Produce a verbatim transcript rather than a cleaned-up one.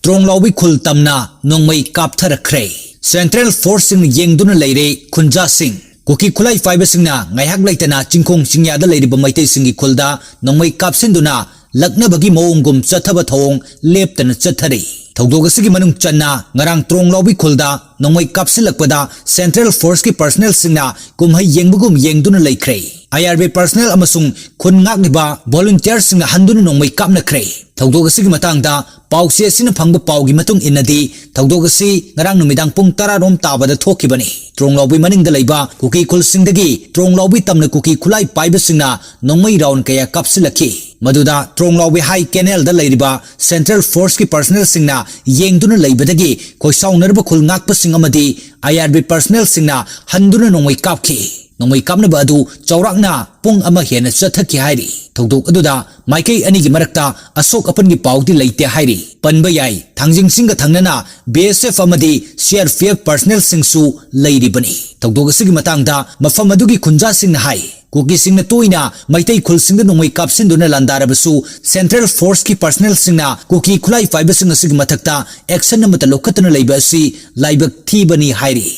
ꯇ꯭ꯔꯣꯡꯂꯥꯎꯕꯤ ꯈꯨꯜ ꯇꯝꯅ ꯅꯣꯡꯃꯩ ꯀꯥꯞꯊꯔꯛꯈ꯭ꯔꯦ꯫ ꯁꯦꯟꯇ꯭ꯔꯦꯜ ꯐꯣꯔꯁꯁꯤꯡꯅ ꯌꯦꯡꯗꯨꯅ ꯂꯩꯔꯦ ꯈꯨꯟꯖꯥꯁꯤꯡ꯫ ꯀꯨꯀꯤ ꯈꯨꯠꯂꯥꯏ ꯄꯥꯏꯕꯁꯤꯡꯅ ꯉꯥꯏꯍꯥꯛ ꯂꯩꯇꯅ ꯆꯤꯡꯈꯣꯡ ꯆꯤꯡꯌꯥꯗ ꯂꯩꯔꯤꯕ ꯃꯩꯇꯩꯁꯤꯡꯒꯤ ꯈꯨꯜꯗ ꯅꯣꯡꯃꯩ ꯀꯥꯞꯁꯤꯟꯗꯨꯅ ꯂꯛꯅꯕꯒꯤ ꯃꯑꯣꯡꯒꯨꯝ ꯆꯠꯊꯕ ꯊꯧꯑꯣꯡ ꯂꯦꯞꯇꯅ ꯆꯠꯊꯔꯤ꯫ ꯊꯧꯗꯣꯛ ꯑꯁꯤꯒꯤ ꯃꯅꯨꯡ ꯆꯟꯅ ꯉꯔꯥꯡ ꯇ꯭ꯔꯣꯡꯂꯥꯎꯕꯤ ꯈꯨꯜꯗ ꯅꯣꯡꯃꯩ ꯀꯥꯞꯁꯤꯜꯂꯛꯄꯗ ꯁꯦꯟꯇ꯭ꯔꯦꯜ ꯐꯣꯔꯁꯀꯤ ꯄꯔꯁꯅꯦꯜꯁꯤꯡꯅ ꯀꯨꯝꯍꯩ ꯌꯦꯡꯕꯒꯨꯝ ꯌꯦꯡꯗꯨꯅ ꯂꯩꯈ꯭ꯔꯦ꯫ ꯑꯥꯏ ꯑꯥꯔ ꯕꯤ ꯄꯔꯁꯅꯦꯜ ꯑꯃꯁꯨꯡ ꯈꯨꯟ ꯉꯥꯛꯂꯤꯕ ꯚꯣꯂꯨꯟꯇꯤꯌꯔꯁꯤꯡꯅ ꯍꯟꯗꯨꯅ ꯅꯣꯡꯃꯩ ꯀꯥꯞꯅꯈ꯭ꯔꯦ꯫ ꯊꯧꯗꯣꯛ ꯑꯁꯤꯒꯤ ꯃꯇꯥꯡꯗ ꯄꯥꯎꯆꯦ ꯑꯁꯤꯅ ꯐꯪꯕ ꯄꯥꯎꯒꯤ ꯃꯇꯨꯡ ꯏꯟꯅꯗꯤ, ꯊꯧꯗꯣꯛ ꯑꯁꯤ ꯉꯔꯥꯡ ꯅꯨꯃꯤꯗꯥꯡ ꯄꯨꯡ ꯇꯔꯥ ꯔꯣꯝ ꯇꯥꯕꯗ ꯊꯣꯛꯈꯤꯕꯅꯤ꯫ ꯇ꯭ꯔꯣꯡꯂꯥꯎꯕꯤ ꯃꯅꯤꯡꯗ ꯂꯩꯕ ꯀꯨꯀꯤ ꯈꯨꯜꯁꯤꯡꯗꯒꯤ ꯇ꯭ꯔꯣꯡꯂꯥꯎꯕꯤ ꯇꯝꯅ ꯀꯨꯀꯤ ꯈꯨꯠꯂꯥꯏ ꯄꯥꯏꯕꯁꯤꯡꯅ ꯅꯣꯡꯃꯩ ꯔꯥꯎꯟ ꯀꯌꯥ ꯀꯥꯞꯁꯤꯜꯂꯛꯈꯤ꯫ ꯃꯗꯨꯗ ꯇ꯭ꯔꯣꯡꯂꯥꯎꯕꯤ ꯍꯥꯏ ꯀꯦꯅꯦꯜꯗ ꯂꯩꯔꯤꯕ ꯁꯦꯟꯇ꯭ꯔꯦꯜ ꯐꯣꯔꯁꯀꯤ ꯄꯔꯁꯅꯦꯜꯁꯤꯡꯅ ꯌꯦꯡꯗꯨꯅ ꯂꯩꯕꯗꯒꯤ ꯈꯣꯏꯁꯥꯎꯅꯔꯕ ꯈꯨꯜ ꯉꯥꯛꯄꯁꯤꯡ ꯑꯃꯗꯤ ꯑꯥꯏ ꯑꯥꯔ ꯕꯤ ꯄꯔꯁꯅꯦꯜꯁꯤꯡꯅ ꯍꯟꯗꯨꯅ ꯅꯣꯡꯃꯩ ꯀꯥꯞꯈꯤ꯫ ꯅꯣꯡꯃꯩ ꯀꯥꯞꯅꯕ ꯑꯗꯨ ꯆꯥꯎꯔꯥꯛꯅ ꯄꯨꯡ ꯑꯃ ꯍꯦꯟꯅ ꯆꯠꯊꯈꯤ ꯍꯥꯏꯔꯤ꯫ ꯊꯧꯗꯣꯛ ꯑꯗꯨꯗ ꯃꯥꯏꯀꯩ ꯑꯅꯤꯒꯤ ꯃꯔꯛꯇ ꯑꯁꯣꯛ ꯑꯄꯟꯒꯤ ꯄꯥꯎꯗꯤ ꯂꯩꯇꯦ ꯍꯥꯏꯔꯤ꯫ ꯄꯟꯕ ꯌꯥꯏ, ꯊꯥꯡꯖꯤꯡ ꯆꯤꯡꯒ ꯊꯪꯅꯅ ꯕꯤ ꯑꯦꯁ ꯑꯦꯐ ꯑꯃꯗꯤ ꯁꯤ ꯑꯥꯔ ꯄꯤ ꯑꯦꯐ ꯄꯔꯁꯅꯦꯜꯁꯤꯡꯁꯨ ꯂꯩꯔꯤꯕꯅꯤ꯫ ꯊꯧꯗꯣꯛ ꯑꯁꯤꯒꯤ ꯃꯇꯥꯡꯗ ꯃꯐꯝ ꯑꯗꯨꯒꯤ ꯈꯨꯟꯖꯥꯁꯤꯡꯅ ꯍꯥꯏ, ꯀꯨꯀꯤꯁꯤꯡꯅ ꯇꯣꯏꯅ ꯃꯩꯇꯩ ꯈꯨꯜꯁꯤꯡꯗ ꯅꯣꯡꯃꯩ ꯀꯥꯞꯁꯤꯟꯗꯨꯅ ꯂꯥꯟꯗꯥꯔꯕꯁꯨ, ꯁꯦꯟꯇ꯭ꯔꯦꯜ ꯐꯣꯔꯁꯀꯤ ꯄꯔꯁꯅꯦꯜꯁꯤꯡꯅ ꯀꯨꯀꯤ ꯈꯨꯠꯂꯥꯏ ꯄꯥꯏꯕꯁꯤꯡ ꯑꯁꯤꯒꯤ ꯃꯊꯛꯇ ꯑꯦꯛꯁꯟ ꯑꯃꯠꯇ ꯂꯧꯈꯠꯇꯅ ꯂꯩꯕ ꯑꯁꯤ ꯂꯥꯏꯕꯛ ꯊꯤꯕꯅꯤ ꯍꯥꯏꯔꯤ꯫